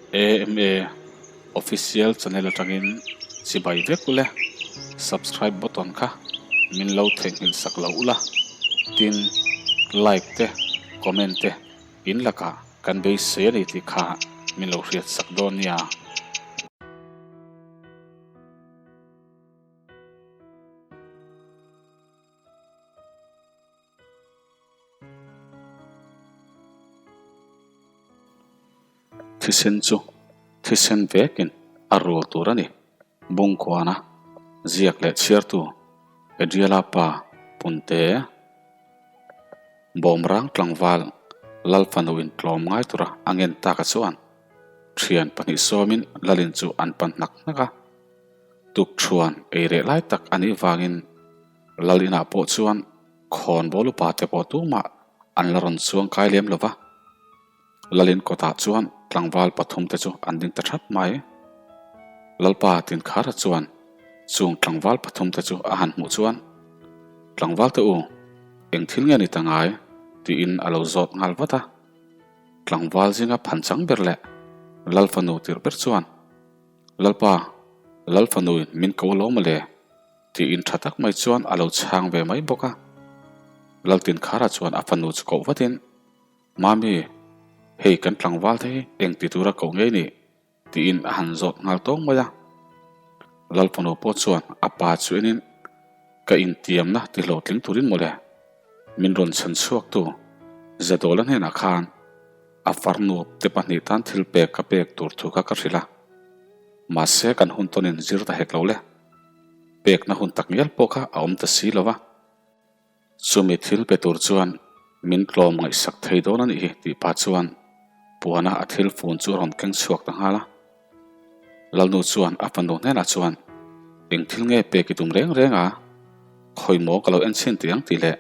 AMA Official channel atangin chibai vek ule, subscribe button kha min lo theihnghilh sak lo ula, tin like te comment te in lakah kan beisei a ni tih kha min lo hriat sak dawn nia. Thisen chu thisen vekin a rul tur a ni. Bungkhuana ziak leh chhiartu Adriela pa Punte Bawmrang tlangval Lalfanuin tlawm ngai tura a ngen taka chuan thian 2 sawmin Lalin chu an pan hnak hnak a. Tukṭhuan ei reh lai tak a nih vangin Lal inah pawh chuan khawn bawl upa te pawh tumah an la rawn chuang kai lem lo va. Lalin kawtah chuan tlangval pathum te chu an ding ta thap mai. Lalpa Tinkhara chuan chung tlangval pathum te chu a han hmuh chuan, Tlangval te u, eng thil nge ni ta ngai? tiin a lo zawt nghal vat a. Tlangval zinga phan chang ber leh Lal fanu tirh ber chuan, Lalpa, Lal fanuin min ko lo mawle? Tiin tha tak mai chuan a lo chhang ve mai bawk a. Laltinkhara chuan a fanu chu koh vatin, Mami, hei kan tlangval te hi eng ti tura koh ngei ni? tiin a han zawt nghal tawng mai a. Lal fanu pawh chuan a pa chu enin, Ka intiamna ti hlawhtling turin mawle, min rawn chhan chhuaktu Zadawla hnenah khan a farnu te pahnih tan thil pek ka pek tur thu kha ka hrilh a. Mahse kan hun tawnin zir ta hek lo le. Pekna hun tak ngial pawh kha a awm ta si lo va. Chumi thil pe tur chuan min tlawm ngaihsak thei dawn a nih hi tih pah chuan puana a thil fun chu a rawn keng chhuak ta nghal a. Lalnu chuan a fanu hnenah chuan eng thil nge pek i tum reng reng a, khawi maw ka lo en chhin tih ang tih leh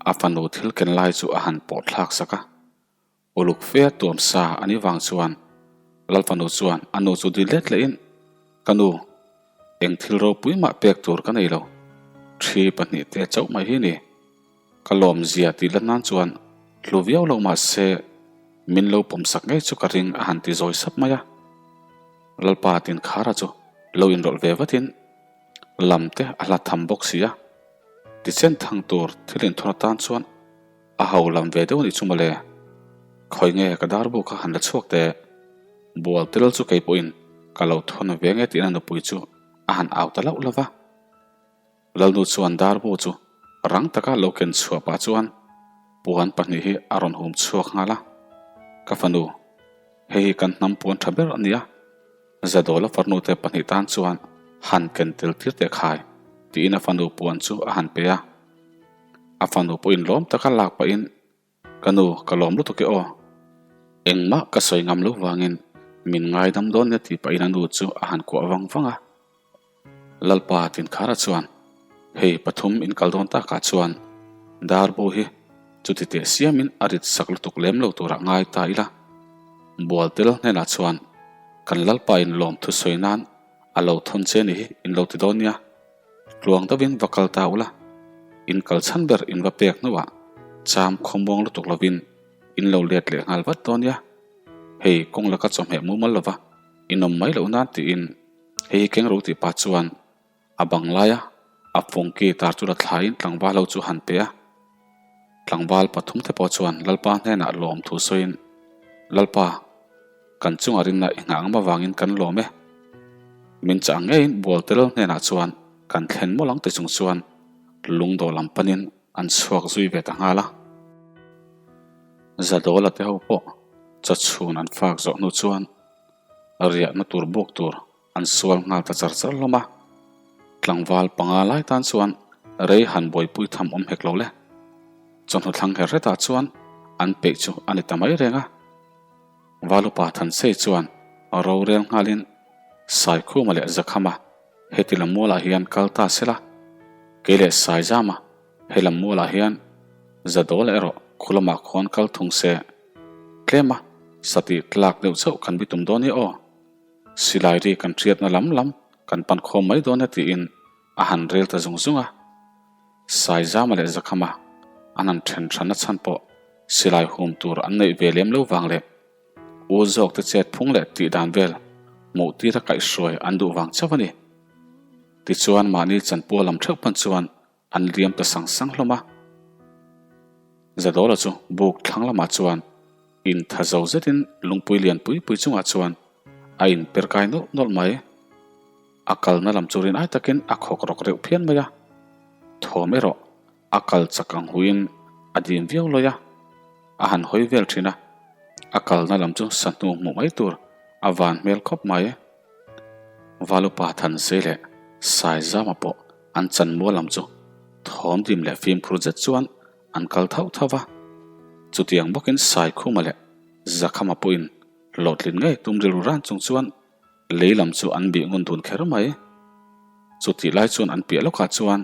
a fanu thil ken lai chu a han pawh thlak sak a. Uluk fe tuam sa a nih vang chuan Lalfanu chuan a nu chu dil let lehin, Ka nu, eng thil ropui mah pek tur ka nei lo, thi pahnih te chauh mai hi ni. Ka lawmzia tih lat nan chuan hlu viau lo mah se min lo pawmsak ngei chu ka ring a han ti zawi sap mai a. Lalpa Tinkhara chu lo inrawlh ve vatin lam te a hla tham bawk si a, tichen thang tur thil inthawn atan chuan A ho lam ve deuh a nih chu mawle. Khawi nge ka dar bu kha han la chhuak teh. Bual tel chu kei pawhin ka lo thawn ve nge tiin a nupui chu a han au ta lauh lauh va. Lalnu chuan dar bu chu rang taka lo ken chhuah pah chuan puan pahnih hi a rawn hum chhuak nghal a. Ka fanu, hei hi kan hnam puan tha ber a nia. Zadawla farnute pahnih tan chuan han ken tel tir teh khai tiin a fanu puan chu a han pe a. A fanu pawhin lawm taka lak pahin, Ka nu, ka lawm lutuk e aw. Engmah ka sawi ngam lo vangin min ngaidam dawn nia tih pahin a nu chu a han kuah vang vang a. Lalpa Tinkhara chuan, Hei pathum in kal dawn takah chuan Darbu hi chuti teh siamin a rit sak lutuk lem lo turah ngai ta ila. Bualtel hnenah chuan kan Lalpa in lawm thusawi nan a lo thawn che ni hi in lo ti dawn nia. Tluang deuhin va kal ta ula, in kal chhan ber in va pek hnuah cham khawmuang lutuk lovin in lo let leh nghal vat dawn nia. Hei kawng laka chawhmeh mumal lova in awm mai loh nan tiin hei hi keng ro tih pah chuan a bang laia a fungki tar chu la thlaiin tlangval ho chu han pe a. Tlangval pathum te pawh chuan Lalpa hnenah lawm thu sawiin, Lalpa, kan chunga rinna i nghah ngam avangin kan lawm e. Min chah ngeiin Bualtel hnenah chuan kan thlen mawlh ang ti chung chuan lungdawh lam panin an chhuak zui ve ta nghal a. Zadawla te ho pawh chawchhun an fak zawh hnu chuan riahna tur buk tur An sual nghal ta char char hlawm a, tlangval panga lai tan chuan rei han buaipui tham awm hek lo le. Chawhnu thlang her hetah chuan an peih chu a ni ta mai reng a. Valupa Thansei chuan rorel nghalin Saikhuma leh Zakhama heti lam mualah hian kal ta sela, kei leh Saizama he lam mualah hian Zadawla erawh khulamah khuan kal thung se, tlema satih tlak deuh chauh kan bitum dawn hi aw. Silai ri kan hriatna lam lam kan pan khawm mai dawn e tiin a han rel ta zung zung a. Saizama leh Zakhama an han then hran a chhan pawh silai hum tur an neih ve lem lo vang leh. U zawk te chet phung leh tih dan vel hmuh tira kaihhruai an duh vang chauh a ni. Tichuan mahni chanpual lam theuh pan chuan an liam ta sang sang hlawm a. Zadawla chu buk thlang lamah chuan intha zo zetin lungpui lian pui pui chungah chuan a inper kai nawlh nawlh mai. A kalna lam chu rin ai takin a khawk rawk reuh phian mai a. Thawm erawh a kal chak ang huiin a dim viau lawi a, a han hawi vel thin a, a kalna lam chu sahnu hmuh mai tur a van hmel khawp mai. Valupa Thanse leh Saizama pawh an chanmual lam chu thawm dim leh fimkhur zet chuan an kal thauh thauh va, chutiang bawkin Saikhuma leh Zakhama pawhin hlawhtlin ngei tum rilru ran chung chuan Lei lam chu an bih ngun dun kher mai. Chutih lai chuan an piah lawkah chuan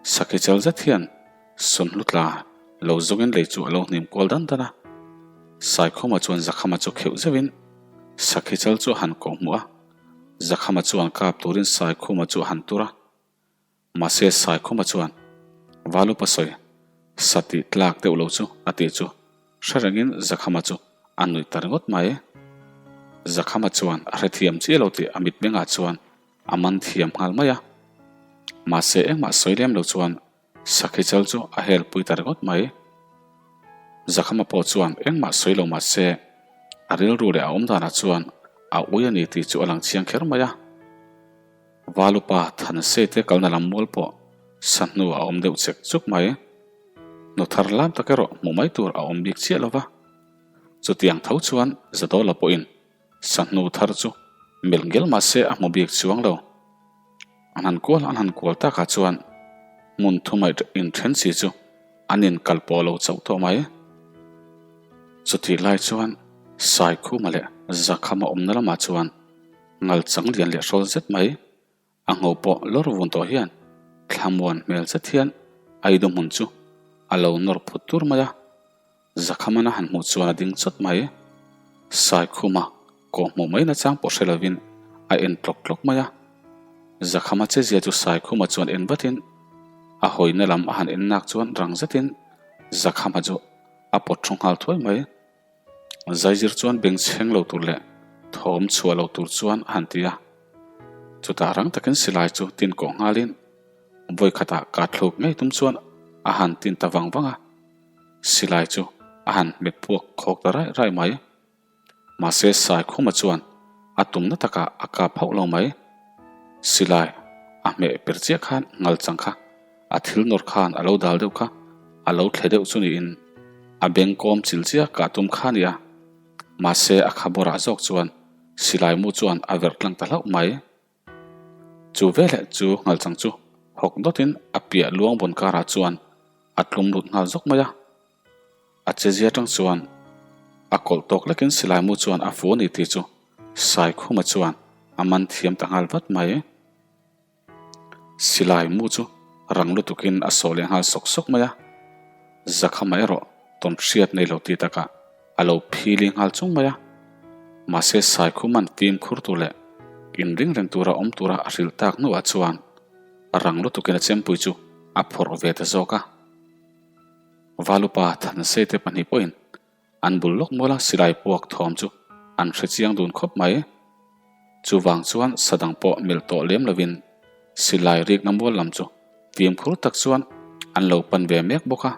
sakhi chal zet hian Sunhlu tla lo zawngin lei chu a lo hnim kual dan dan a. Saikhawma chuan Zakhama chu kheuh zeuhin sakhi chal chu a han kawh hmuh a. Zakhama chuan kap turin Saikhuma chu a han tur a. Mahse Saikhuma chuan Valupa sawi sa tih tlak deuh lo chu a tih chu hre rengin Zakhama chu a nuih ta ringawt mai. Zakhama chuan a hrethiam chiah lo tih a mitmengah chuan a man thiam nghal mai a. Mahse engmah sawi lem lo chuan Sakhi chal chu a hel pui ta ringawt mai. Zakhama pawh chuan engmah sawi lo mahse a rilru leh a awmdanah chuan a ui a ni tih chu a lang chiang kher mai a. Valupa Thanse te kalna lam mual pawh sa hnu a awm deuh chek chuk mai. Nu thar lam tak erawh hmuh mai tur a awm bik chiah lo va. Chutiang tho chuan Zadawla pawhin sa hnu thar chu melh ngel mah se a hmu bik chuang lo. An han kual an han kual takah chuan hmun thumai inthen si chu an inkal pawh lo chauh tawh mai. Chutih lai chuan Saikhuma leh Zakhama awmna lamah chuan Ngal chang lian leh hrawl zet mai, a ngho pawh lawr vun tawh hian thlamuan hmel zet hian Aidu hmun chu a lo nawr phut tur mai a, Zakhamana han hmuh chuan a ding chawt mai. Saikhuma kawh hmuh mai nachang pawh hre lovin a en tlawk tlawk mai a, Zakhama chezia chu Saikhuma chuan en vatin a hawina lam a han en nak chuan rang zetin Zakhama chu a pawt thu nghal thuai mai. Zaizir chuan beng chheng lo tur leh thawm chhuah lo tur chuan a han ti a. Chutah rang takin silai chu tin kawh nghalin vawi khatah ka thluk ngei tum chuan a han tin ta vang vang a. Silai chu a han hmet puak khawk ta raih raih mai. Mahse Saikhuma chuan a tumna takah a kap hauh lo mai. Silai a hmeh per chiah khan ngal chang kha A thil nawr khan a lo dal deuh kha, a lo thle deuh chu niin a beng kawm chil chiah kah tum kha a nia. Mahse a kha bawrah zawk chuan silai mu chuan a verh tlang ta hlauh mai. Chu veleh chu nghalchang chu hawk dawtin a piah luang vawn karah chuan a tlum lut nghal zawk mai a. A chezia atang chuan a kawlh tawk lekin silai mu chuan a fu a ni tih chu Saikhuma chuan a man thiam ta nghal vat mai. Silai mu chu rang lutukin a sawh leh nghal sawk sawk mai a, Zakhama erawh tawn hriat nei lo tih takah a lo phili nghal chung mai a. Mahse Saikhuman fimkhur tur leh inring reng tura awm tura a hrilh tak hnuah chuan rang lutukin a chempui chu a phawrh ve ta zawk a. Valupa Thansei te pahnih pawhin An bul lawk muala silai puak thawm chu an hre chiang dun khawp mai. Chuvang chuan sadang pawh melh tawh lem lovin silai rikna mual lam chu fimkhur tak chuan an lo pan ve mek bawk a.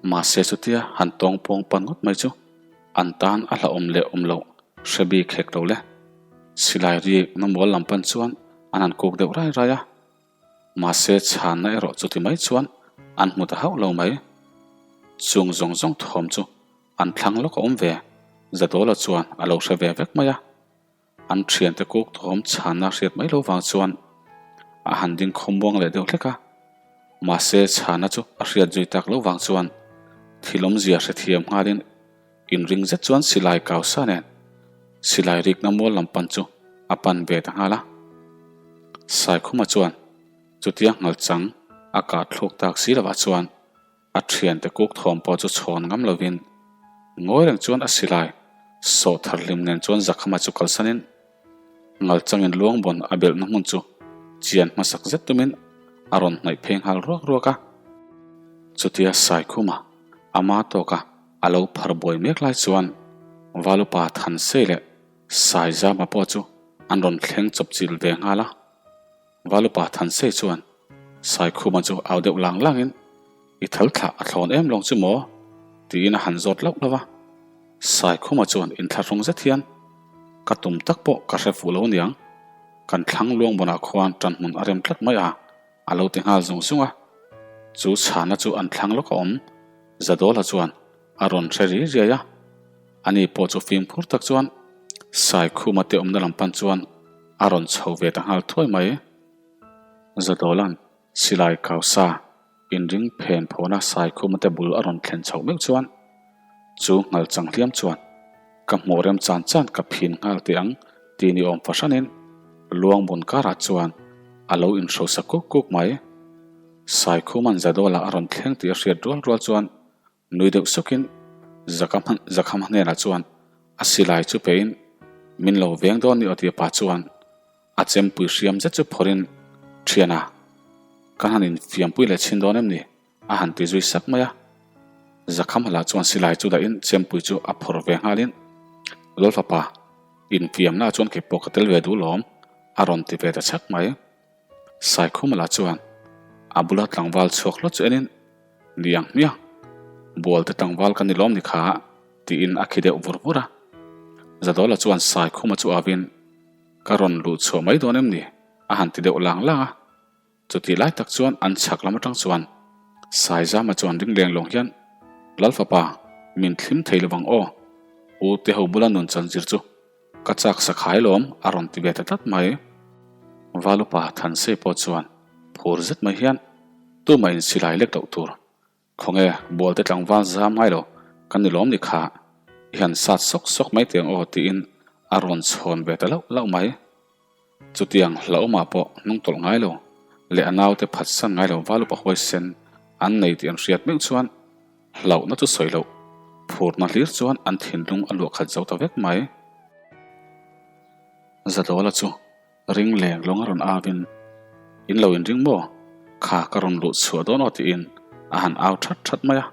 Mahse chutia han tawng pawng pan ngawt mai chu an tan a hlauhawm leh awm loh hre bik hek lo le. Silai rikna mual lam pan chuan an han kuk deuh rai rai a. Mahse chhanna erawh chuti mai chuan an hmu ta hauh lo mai. Chung zawng zawng thawm chu an thlang lawk a awm ve, Zadawla chuan a lo hre ve vek mai a. An thiante kuk thawm chhanna hriat mai lo vang chuan a han ding khawmuang leh deuh hlek a. Mahse chhanna chu a hriat zui tak lo vang chuan thil awmzia hrethiam nghalin inring zet chuan silai kau sa nen silai rikna mual lam pan chu a pan ve ta nghal a. Saikhuma chuan chutia nghal chang a kah thluk tak si lovah chuan a thiante kuk thawm pawh chu chhawn ngam lovin ngawi reng chuan a silai sawh thar hlim nen chuan Zakhama chu kalsanin ngal changin luangbawn a belhna hmun chu chian hmasak zet tumin a rawn hnaih phei nghal ruak ruak a. Chutia Saikhuma ama tawka A lo phar buai mek lai chuan Valupa Thansei leh Saizama pawh chu an rawn thleng chawp chilh ve nghal a. Valupa Thansei chuan Saikhuma chu au deuh lang langin, I thal thlah a thlawn em lawng chu maw? tiin a han zawt lauh lauh a. Saikhuma chuan inthlahrung zet hian, Ka tum tak pawh ka hre fuh lo niang, kan thlang luang bunah khuan ṭanhmun a rem tlat mai a, a lo ti nghal zung zung a. Chu chhana chu an thlang lawk a awm, Zadawla chuan a rawn hre ri riai a. Ani pawh chu fimkhur tak chuan Saikhuma te awmna lam pan chuan a rawn chho ve ta nghal thuai mai. Zadawla'n silai kausa inring phen phawna Saikhuma te bul a rawn thlen chhoh meuh chuan chu nghal chang hliam chuan ka hmuh rem chan chan ka phin nghal teh ang ti ni awm fahranin luang bun karah chuan a lo inhrosa kuk kuk mai. Saikhuma'n Zadawla a rawn thleng tih a hriat rual rual chuan Nui deuh sukin Zakham hnenah chuan a silai chu pein min lo veng dawn ni aw tia pa chuan a chempui hriam zet chu phawrhin Thiana, ka han infiampui leh chhin dawn em ni? a han ti zui sak mai a. Zakham lah chuan silai chu dahin chempui chu a phawrh ve nghalin Lalfapa, infiamnaah chuan kei pawh ka tel ve duh lawm a rawn ti ve ta chhak mai. Saikhuma lah chuan a bula tlangval chhuak hlawt chu enin, Ni ang hmiang, bualte tlangval ka ni lawm ni kha, tiin a khi deuh vur vur a. Zadawla chuan Saikhuma chu avin, Ka rawn luh chhuah mai dawn em ni? a han ti deuh lang lang a. Chutih lai tak chuan an chhak lam atang chuan Saizama chuan ring leng lawng hian, Lalfapa, min thlim thei lovang aw, u te ho bula nun chan zir chu Ka chak sakhai lawm a rawn ti ve ta tlat mai. Valupa Thansei pawh chuan phur zet mai hian tumah in silai lek loh tur. Khawnge bualte tlangval zam ngai lo kan ni lawm ni kha i han sat sawk sawk mai teng aw tiin a rawn chhawn ve ta lauh lauh mai. Chutiang hlauhawmah pawh hnung tawlh ngai lo leh a naute phatsan ngai lo Valupa huaisen an nei tih an hriat meuh chuan Hlauhna chu sawi loh, phurna hlir chuan an thinlung a luah khat zo ta vek mai. Zadawla chu ring leng lawng a rawn au in, In lo inring maw? Kha ka rawn luh chhuah dawn aw tiin a han au that that mai a.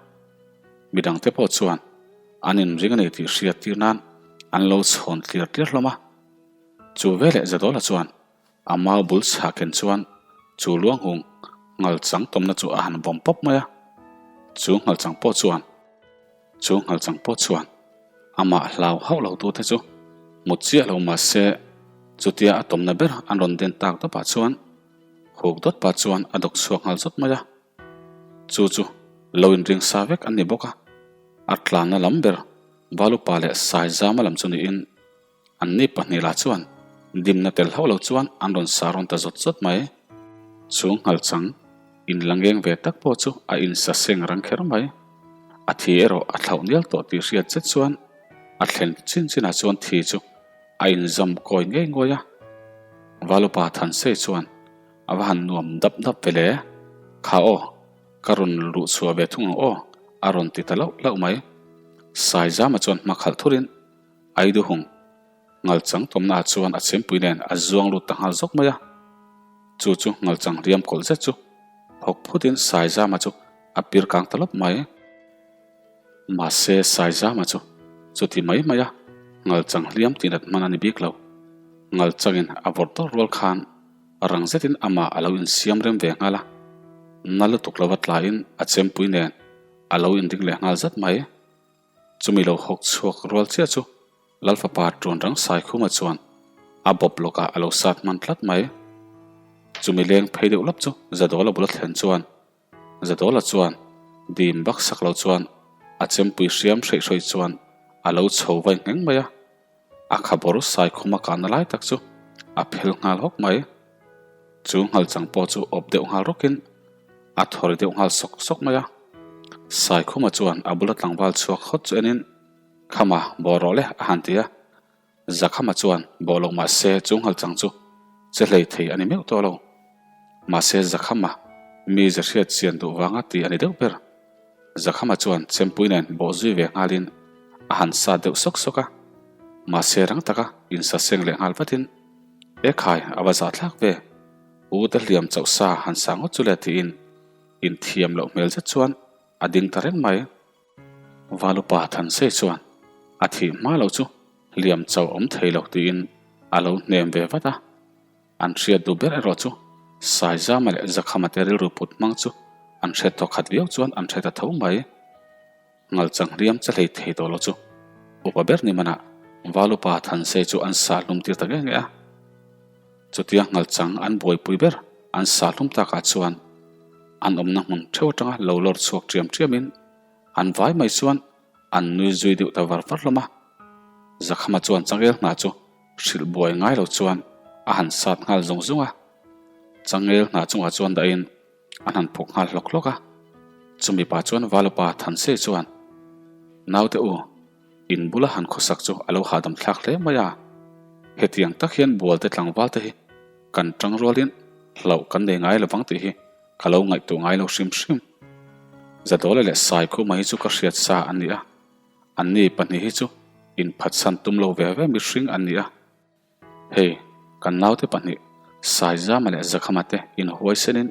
Midangte pawh chuan an inring a ni tih hriat tir nan an lo chhawn tlir tlir hlawm a. Chu veleh Zadawla chuan A mau bul chhah ken chuan chu luanghung ngal chang tawmna chu a han vawm pawp mai a, chu ngal chang pawh chuan chu ngal chang pawh chuan amah hlau hauh lo tute chu hmu chiah lo mah se chutia a tawmna ber an rawn den tak dawpah chuan huk dawt pah chuan a dawk chhuak nghal zawt mai a, chu chu lo inring sa vek an ni bawk a, a tlanna lam ber Valupa leh Saizama lam chu niin. Anni pahnihlah chuan dimna tel hauh lo chuan an rawn sa rawn ta zawt zawt mai. Chu nghalchang inlangeng ve tak pawh chu a insa seng rang kher mai. A thi erawh a thlauh nial tawh tih hriat zet chuan a thlen chin chinah chuan thi chu a inzam kawi ngei nguai a. Valupa Thansei chuan a va han nuam dap dap ve le. Kha aw, ka rawn luh chhuah ve thung ang aw, a rawn ti ta lauh lauh mai. Saizama chuan hma khalh thurin Aiduhung ngalchang tawmnaah chuan a chempui nen a zuang lut ta nghal zawk mai a. Chu chu ngalchang hliam kawlh zet chu hawk phutin Saizama chu a pir kang ta lawp mai. Mahse Saizama chu chuti mai mai a ngalchang hliam tih nat hman a ni bik lo. Ngalchangin a vawrh tawrh rual khan rang zetin amah a lo insiam rem ve nghal a. Na lutuk lova tlaiin a chempui nen a lo inring leh nghal zat mai. Chumi lo hawk chhuak rual chiah chu Lalfapa Ṭuanrang Saikhuma chuan a bawp lawkah a lo sat hman tlat mai. Chumi leng phei deuh lawp chu Zadawla bula thlen chuan Zadawla chuan dim bak sak lo chuan a chempui hriam hreih hruai chuan a lo chho vai ngheng mai a. A khabawr Saikhuma kahna lai tak chu a phel nghal hawk mai. Chu nghalchang pawh chu awp deuh nghal rawkin a thawri deuh nghal sawk sawk mai a. Saikhuma chuan a bula tlangval chhuak hawt chu enin, Khama, bawh rawh le, a han ti a. Zakhama chuan bawh loh mah se chu nghalchang chu che hlei thei a ni meuh tawh lo. Mahse Zakhama mi ze hriat chian duh vanga ti a ni deuh ber. Zakhama chuan chempui nen bawh zui ve nghalin a han sat deuh sawk sawk a. Mahse rang taka insaseng leh nghal vatin, E khai, a va zahthlak ve. U te hliam chauh sa han sa ngawt chu le tiin inthiam loh hmel zet chuan a ding ta reng mai. Valupa Thansei chuan. A thih hma lo chu hliam chauh awm thei lo tiin a lo hnem ve vat a. An hriat duh ber erawh chu Saizama leh Zakhama te rilru put hmang chu an hre thawkhat viau chuan an hre ta tho mai. Ngalchang hliam che hlei thei tawh lo chu upa ber ni manah Valupa Thansei chu an sah hlum tir ta nge nge a. Chutia Ngalchang an buaipui ber an sah hlum takah chuan an awmna hmun theuh atanga lo lawr chhuak ṭiam ṭiamin an vai mai chuan an nui zui deuh ta var var hlawm a. Zakhama chuan changel hna chu hrilh buai ngai lo chuan a han sat nghal zung zung a. Changel hna chungah chuan dahin an han phawk nghal hlawk hlawk a. Chumi pah chuan Valupa Thansei chuan, Naute u, in bula han khawsak chu a lo hahdam thlak hle mai a. Hetiang tak hian bualte tlangval te hi kan tang rualin hlauh kan nei ngai lovang tih hi ka lo ngaihtuah ngai lo hrim hrim. Zadawla leh Saikhuma hi chu ka hriat sa an ni a. Anni pahnih hi chu inphatsan tum lo ve ve mihring an ni a. Hei, kan naute pahnih, Saizama leh Zakhama te inhuaisenin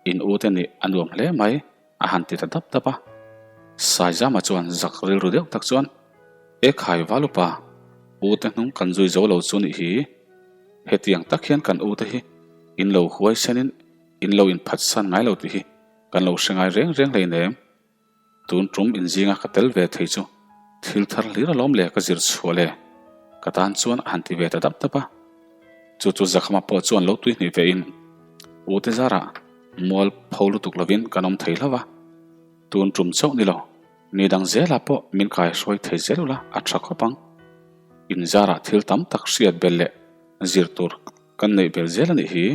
in ute nih a nuam hle mai, a han ti ta dap dap a. Saizama chuan zak rilru deuh tak chuan, E khai Valupa, ute hnung kan zui zo lo chu nih hi. Hetiang tak hian kan ute hi in lo huaisenin in lo inphatsan ngai lo tih hi kan lo hre ngai reng reng hleinem. Tun tum inzinga ka tel ve thei chu thil thar hlir alawm le ka zir chhuah le ka tan chuan a han ti ve ta dap dap a. Chu chu Zakhama pawh chuan lo tui hnih ve in U te zarah mual pho lutuk lovin kan awm thei hlauh a. Tun tum chauh ni lo, ni dang zelah pawh min kai hruai thei zel ula a tha khawp ang. In zarah thil tam tak hriat belh leh zir tur kan neih belh zel a nih hi.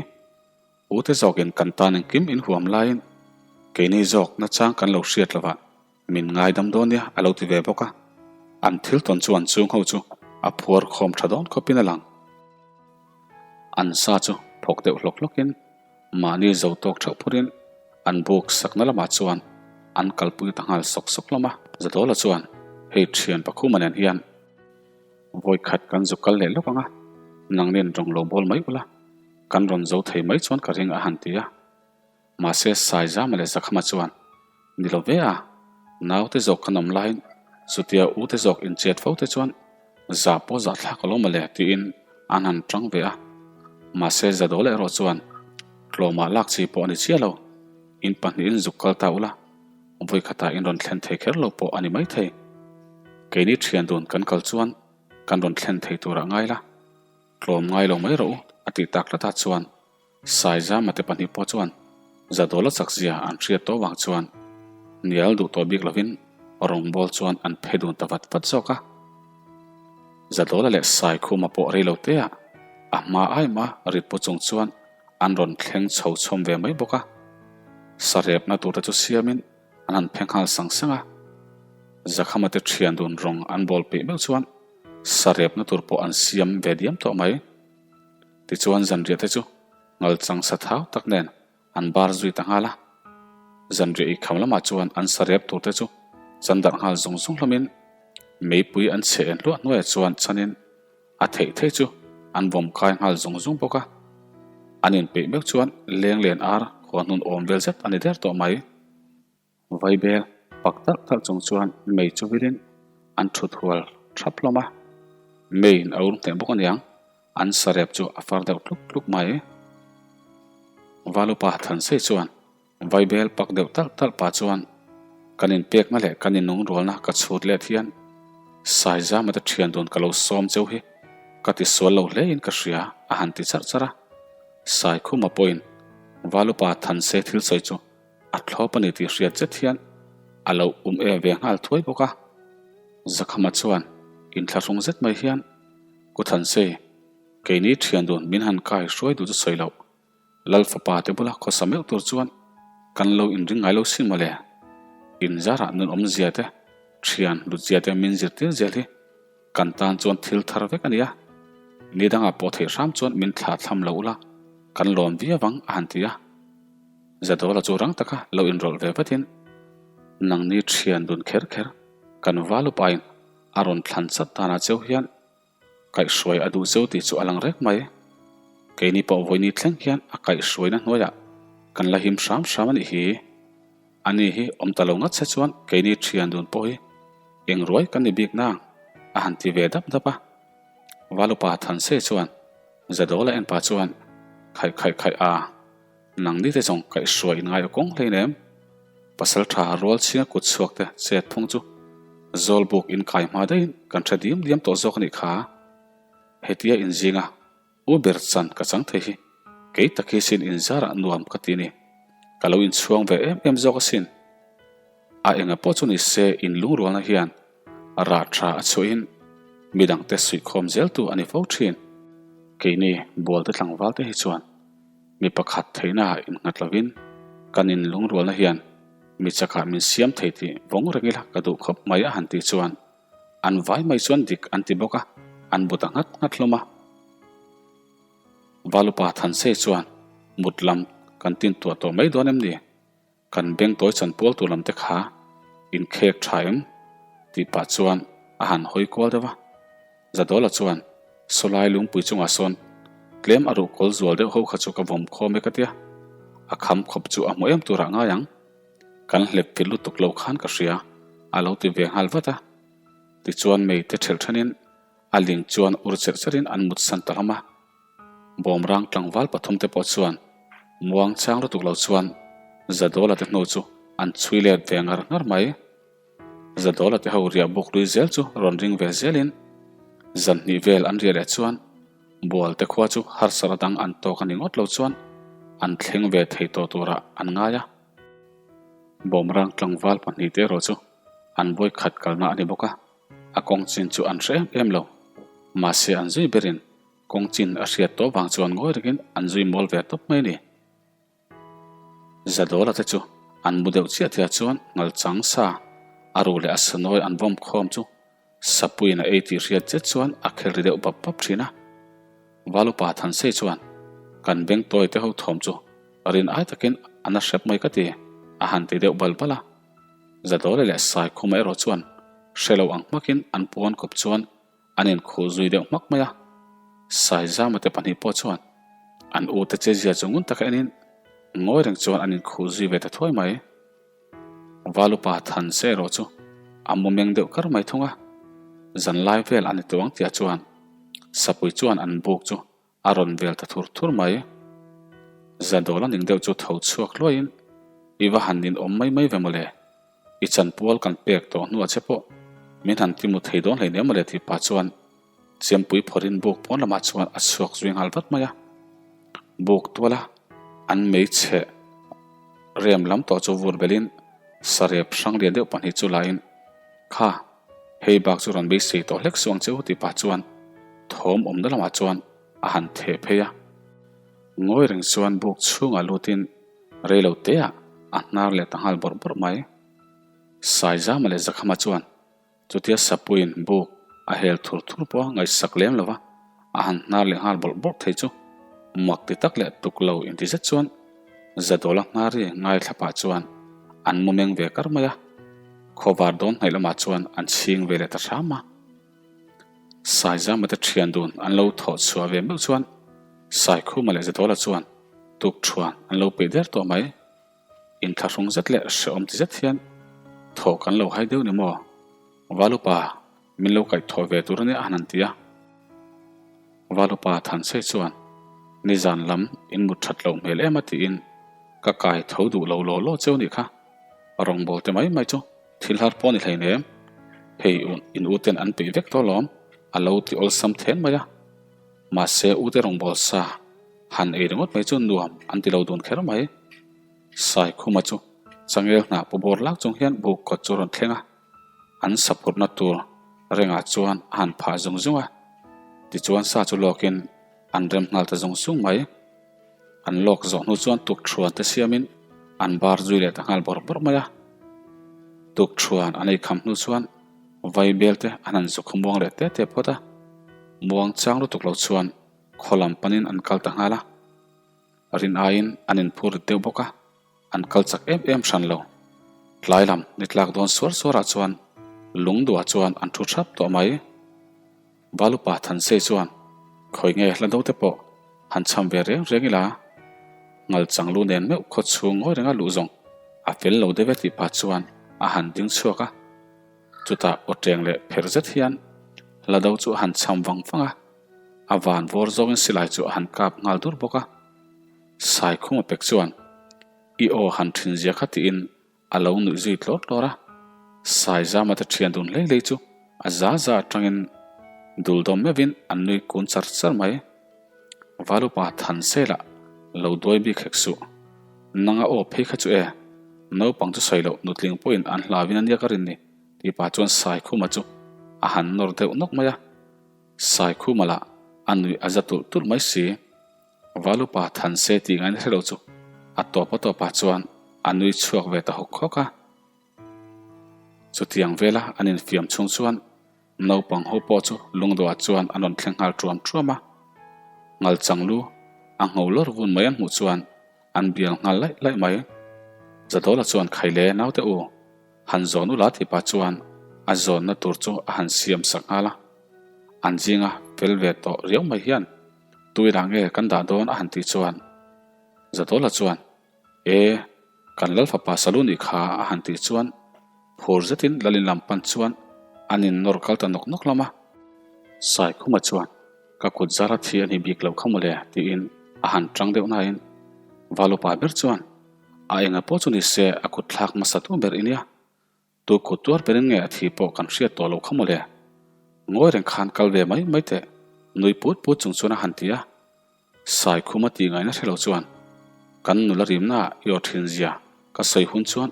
Ute zawkin kan tan engkim in huam laiin keini zawk nachang kan lo hriat lovah min ngaidam dawn nia a lo ti ve bawk a. An thil tawn chuan chung ho chu a phuar khawm tha dawn khawpin a lang. An sa chu phawk deuh hlawk hlawkin mahni zo tawk theuh phurin an buk sakna lamah chuan an kalpui ta nghal sawk sawk hlawm a. Zadawla chuan hei thian Pakhuma nen hian vawi khat kan zu kal leh lawk ang a, nangnin rawng lo bawl mai ula. Kan rawn zo thei mai chuan ka ring a han ti a. Mahse Saizama leh Zakhama chuan, Ni lo ve a, naute zawk kan awm laiin chutia ute zawk inchet fo te chuan za pawh zah thlak alawm mawle tiin an han tang ve a. Mahse Zadawla erawh chuan, Tlawmah lak chi pawh a ni chiah lo, in pahnihin zuk kal ta ula, vawikhatah in rawn thlen thei kher lo pawh a ni maithei. Keini thian dun kan kal chuan kan rawn thlen thei turah ngai la. Tlawm ngai lo mai rawh u, a tih tak tlatah chuan Saizama te pahnih pawh chuan Zadawla chakzia an hriat tawh vang chuan hnial duh tawh bik lovin rawngbâwl chuan an phe dun ta vat vat zawk a. Zadawla leh Saikhuma pawh rei lo teah a hma aima rit pu chung chuan an rawn thleng chho chhawm ve mai bawk a. Sarepna turte chu siamin an han phe nghal sang sang a. Zakhama te thian dun rawng an bawl peih meuh chuan Sarepna tur pawh an siam ve diam tawh mai. Tichuan zanriah te chu ngalchang sa thau tak nen an bar zui ta nghal a. Zanriah i kham lamah chuan an sarep tur te chu chan darh nghal zung zung hlawmin meipui an chhe en hluah hnuaiah chuan chanin a theih theih chu an vawm kai nghal zung zung bawk a. An inpeih meuh chuan lenglen ar khuan hun awm vel zet a ni der tawh mai. Vaibel pak talh talh chung chuan mei chu vilin an thut hual thap hlawm a, meiin a ur hneh bawk aniang, an sarep chu a far deuh tluk tluk mai. Valupa Thansei chuan vaibel pak deuh talh talh pah chuan kan inpekna leh kan innungrualna ka chhut let hian Saizama te thian dun ka lo sawm cheu hi ka tisual lo hlein ka hria a han ti charh charh a. Saikhuma pawhin Valupa Thansei thil sawi chu A thlawp a ni tih hriat zet hian a lo um em ve nghal thuai bawk a. Zakhama chuan inthlahrung zet mai hian, Ku Thansei, keini thian dun min han kai hruai duh chu sawi loh. Lal fapa te bula khawsa meuh tur chuan kan lo inring ngai lo sin mawle. Inzarah nun awmzia te, thian lutzia te min zirtir zel hi Kan tan chuan thil thar vek a nia. Ni dangah pawh theih hram chuan min thla thlam lo ula, kan lawm viau ang a han ti a. Zadawla chu rang taka lo inrawlh ve vatin, Nangni thian dun kher kher, kan valupain a rawn thlan chat danah cheu hian kaihhruai a duh cheu tih chu a lang rek mai. Keini pawh vawiini thleng hian a kaihhruaina hnuaiah kan la him hram hram a nih hi. Ani hi awm ta lo ngat se chuan keini thian dun pawh hi eng ruai kan ni bik nang. a han ti ve dap dap a. Valupa Thansei chuan Zadawla en pah chuan, Khaih khaih khaih a, nangni te zawng kaihhruai in ngai kawng hlein em? Pasal tha rual chhinga kut chhuak te chet phung chu Zawlbuk in kai hma daihin kan hre diam diam tawh zawk a nih kha. Hetia inzinga U ber chan ka chang thei hi kei tak hi sin inzarah nuam ka ti ni. Ka lo inchhuang ve em em zawk asin. A enga pawh chu ni se inlungrualna hian rah tha a chhuahin midangte suihkhawm zeltu a ni fo thin. Keini bualte tlangvalte hi chuan mi pakhat theihnaah innghat lovin kan inlungrualna hian mi chakah min siam thei tih vawng reng ila ka duh khawp mai a han tih chuan An vai mai chuan dik an ti bawk a, an bu ta nghat nghat hlawm a. Valupa Thansei chuan mut lam kan tin tuah tawh mai dawn em ni? Kan beng tawi chan pual tur lam te kha inkhek tha em? tih pah chuan a han hawi kual deuh a. Zadawla chuan Sawlai lungpui chungah sawn tlem a ruhkawl zual deuh ho kha chu ka vawm khawm e ka tia, a kham khawp chu a hmu em turah ngai ang. Kan hlep fir lutuk lo khan ka hria, a lo ti ve nghal vat a. Tichuan mei te ṭhelh ṭhenin a ling chuan ur cherh cherhin an mut san ta hlawm a. Bawmrang tlangval pathum te pawh chuan muang chang lutuk lo chuan Zadawla te hnu chu an chhui let ve ngar ngar mai. Zadawla te ho riah buk lui zel chu rawn ring ve zelin zan hnih vel an riah leh chuan Bual te khua chu harsara dang an tawk a ni ngawt lo chuan an thleng ve thei tawh turah an ngai a. Bawmrang tlangval pahnihte erawh chu an vawi khat kalna a ni bawk a, a kawng chin chu an hre em em lo. Mahse an zui berin kawng chin a hriat tawh vang chuan ngawi rengin an zui mawl ve tawp mai a ni. Zadawla te chu an mu deuh chiah chiah chuan ngalchang sa a ruh leh a sanawi an vawm khawm chu Sapuiin a ei tih hriat zet chuan a khel ri deuh bap bap thin a. Valupa Thansei chuan kan beng tawi te ho thawm chu rin ai takin a na hrep mai ka ti a han ti deuh bal bal a. Zadawla leh Saikhuma erawh chuan hre lo ang hmakin an puan kawp chuan An inkhuh zui deuh hmak mai a, Saizama te pahnih pawh chuan an u te chezia chu ngun taka enin ngawi reng chuan an inkhuh zui ve ta thuai mai. Valupa Thanse erawh chu a mu meng deuh kar mai thung a, zanlai vel a ni tuang tia chuan Sapui chuan an buk chu a rawn vel ta thur thur mai. Zadawla ning deuh chu tho chhuak hluaiin, I va han in awm mai mai ve mawle, i chanpual kan pek tawh hnuah che pawh min han ti mu thei dawn hleinem mawle tih pah chuan Chempui phawrhin buk pawn lamah chuan a chhuak zui nghal vat mai a. Buk tuala an meichhe rem lam tawh chu vur belhin sarep hrang lian deuh pahnih chu lain, Kha, Hei bak chu rawn beisei tawh hlek suang che u tih pah chuan thawm awmna lamah chuan a han theh phei a. Ngawi reng chuan buk chhungah lutin rei lo teah a hnar leh ta nghal bawrh bawrh mai. Saizama leh Zakhama chuan chutia Sapuiin buk a hel thur thur pawha ngaihsak lem lova a han hnar leh nghal bawrh bawrh thei chu mak ti tak leh tuk lo inti zet chuan Zadawla hnari ngaithla pah chuan an mu meng ve kar mai a, khawvar dawn hnaih lamah chuan an chhing ve leh ta hram a. Saizama te thian dun an lo thawh chhuah ve meuh chuan Saikhuma leh Zadawla chuan tuk thuan an lo peih der tawh mai. Inthlahrung zet leh hrehawm ti zet hian thawh kan lo hai deuh ni maw? Valupa min lo kaihthawh ve tur a nia a han ti a. Valupa Thansei chuan nizan lam in mut that loh hmel em a tiin ka kai tho duh lo law law cheu nih kha. Rawngbâwl te mai mai chu thil har pawh a ni hleinem. Hei in u ten an peih vek tawh alawm a lo ti awlsam then mai a. Mahse u te rawngbâwl sa han ei ringawt mai chu nuam an ti lo dun kher mai. Saikhuma chu changel hnah pu bawr lak chung hian buk kawt chu a rawn thleng a. An saphurhna tur rengah chuan a han phah zung zung a, tichuan sa chu lawkin an rem nghal ta zung zung mai. An lawk zawh hnu chuan tukthuan te siamin an bar zui leh ta nghal bawrh bawrh mai a. Tukthuan an ei kham hnu chuan vaibel te an han zuk muang leh te te phawt a, muang chang lutuk lo chuan khaw lam panin an kal ta nghal a. Rin aiin an inphur rit deuh bawk a. An kal chak em em hran lo. Tlai lam ni tlak dawn suar suarah chuan lungduah chuan an thu thap tawh mai. Valupa Thansei chuan khawi nge hla do te pawh han cham ve reng reng ila, ngal chang lu nen meuh khaw chhung ngawi renga luh zawng a fel lo deuh e tih pah chuan a han ding chhuak a. Chutah aw teng leh pher zet hian. Hlado chu a han cham vang vang a, a van vawr zawngin silai chu a han kap nghal dur bawk a. Saikhuma pek chuan, I aw han thin zia kha tiin a lo nuih zui tlawr tlawr a. Saizama te thian dun hlei hlei chu a za za atangin dul dawm meuhin an nui kun char char mai. Valupa Thansela lo duai bik hek suh. Nanga aw phei kha chu e, naupang chu sawi loh nutling pawhin an hlauin a nia ka rin ni. Tih pah chuan Saikhuma chu a han nawr deuh nawk mai a, Saikhuma lah a nuih a za tulh tulh mai si. Valupa Thanse tih ngaina hre lo chu a tawp a tawpah chuan a nui chhuak ve ta hawk hawk a. Chutiang vela an infiam chhung chuan naupang ho pawh chu lungdawhah chuan an rawn thleng nghal ṭuam ṭuam a. Ngalchang lu a ngho lawr vun mai an hmuh chuan an bial nghal laih laih mai. Zadawla chuan Khaile naute u, Han zawn ula tih pah chuan a zawnna tur chu a han siam sak nghal a. An zinga fel ve tawh riau mai hian tuilah nge kan dah dawn a han tih chuan Zadawla chuan E, kan lal fapa salu nih kha a han tih chuan phur zetin lalin lam pan chuan an in nawr kal ta nawk nawk lam a. Saikhuma chuan ka kut zara thi a ni bik lo kha mawle tiin a han tang deuh nain Valupa ber chuan A enga pawh chu ni se a kut thlak hmasa tu ber i nia. Tu kut tuar berin nge a thi pawh kan hriat tawh lo kha mawle. Ngawi reng khan kal ve mai mai teh, nui put put chung chuan a han ti a. Saikhuma tih ngaihna hre lo chuan, Kan nula rimna i aw thin zia ka sawi hun chuan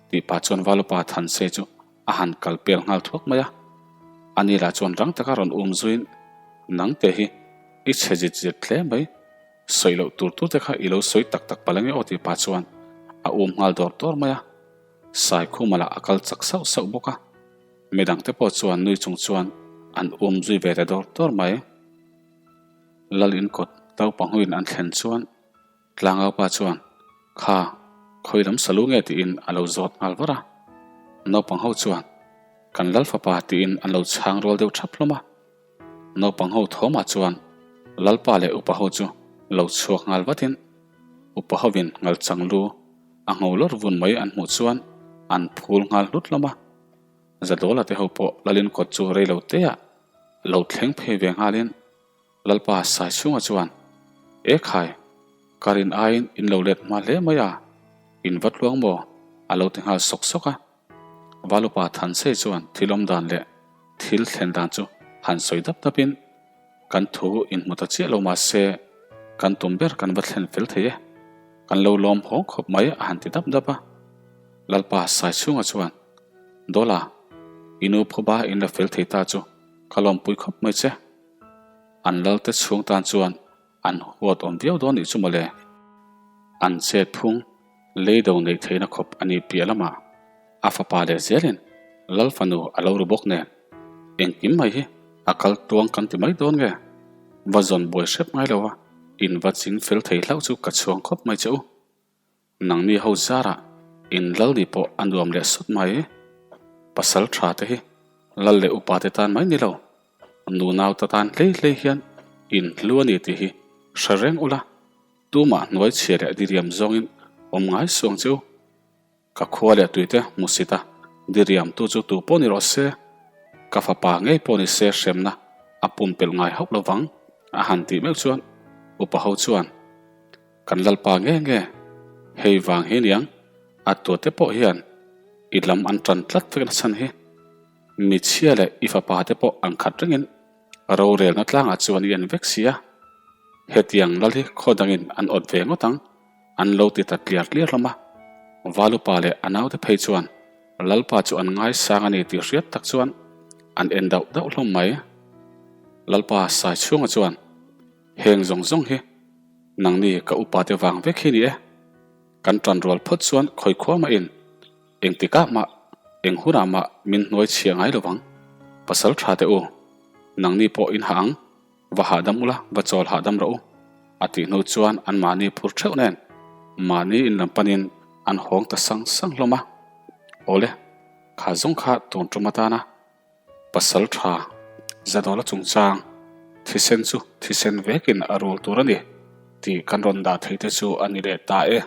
tih pah chuan Valupa Thanse chu a han kal pel nghal thuak mai a. Ani lah chuan rang taka rawn um zuiin, Nang te hi i chhe zit zit hle mai. Sawi loh tur tur te kha i lo sawi tak tak palh ange aw tih pah chuan a um nghal dawr dawr mai a, Saikhuma lah a kal chak sauh sauh bawk a, midang te pawh chuan nui chung chuan an um zui ve ta dawr dawr mai. Lal in kawt naupanghuin an thlen chuan Tlangaupa chuan Kha, khawi lam salu nge tiin a lo zawt nghal var a, naupang ho chuan Kan lal fapa tiin an lo chhang rual deuh thap hlawm a. Naupang ho thawmah chuan Lalpa leh upa ho chu lo chhuak nghal vatin upa hovin ngalchang lu a ngho lawr vun mai an hmuh chuan an phul nghal hlut hlawm a. Zadawla te ho pawh Lalin kawt chu rei lo teah lo thleng phei ve nghalin Lalpa Saichhunga chuan, E khai, ka rin aiin in lo let hma hle mai a, in va tluang maw? a lo ti nghal sawk sawk a. Valupa Thansei chuan thil awm dan leh thil thlen dan chu han sawi dap dapin, Kan thu inhmu ta chiah lo mah se, kan tum ber kan va thlen fel thei e. Kan lo lawm hawng khawp mai a han ti dap dap a. Lalpa Saichhunga chuan, Dawla, i nu phuba in la fel thei ta chu ka lawmpui khawp mai che. An lalte chhung tan chuan an huat awm viau dawn nih chu mawle. An chet phung leido neih theihna khawp a nih piah lamah a fapa leh zelin Lal fanu a lo ru bawk nen engkim mai hi a kal tuang kan ti mai dawn nge? Va zawn buai hrep ngai lo a, in va ching fel thei hlauh chu ka chhuang khawp mai che u. Nangni ho zarah in lal ni pawh a nuam leh sut mai. Pasal tha te hi lal leh upa te tan mai ni lo, nunau ta tan hlei hlei hian in hlu a ni tih hi hre reng ula, tumah hnuai chhia leh diriam zawngin awm ngai suang che u. Ka khua leh tuite hmusit a, diriam tu chu tu pawh ni rawh se, ka fapa ngei pawh ni se hremna a pumpelh ngai hauh lovang a han tih meuh chuan upa ho chuan Kan Lalpa nge nge, hei vang hi niang, a tuate pawh hian i lam an tan tlat vek na chhan hi. Mi chhia leh i fapa te pawh an khat rengin rorelna tlangah chuan i en vek si a. Hetiang lal hi khaw dangin an awt ve ngawt ang, an lo ti ta tliar tliar hlawm a. Valupa leh a naute phei chuan Lalpa chu an ngaisang a ni tih hriat tak chuan an en dauh dauh hlawm mai. Lalpa Saichhunga chuan Heng zawng zawng hi nangni ka upa te vang vek hi ni e. Kan tan rual phawt chuan khawi khua mah in engtikah mah eng hunah mah min hnuai chhia ngai lovang. Pasal tha teh u, nangni pawh in hah ang, va hahdam ula, va chawl hahdam rawh u, a tih hnu chuan an mahni phur theuh nen mahni in lam panin an hawng ta sang sang hlawm a. Awle, kha zawng kha tun tum atana Pasal tha, Zadawla chungchang, thisen chu thisen vekin a rul tur a ni tih kan rawn dah thei te chu a ni leh ta e.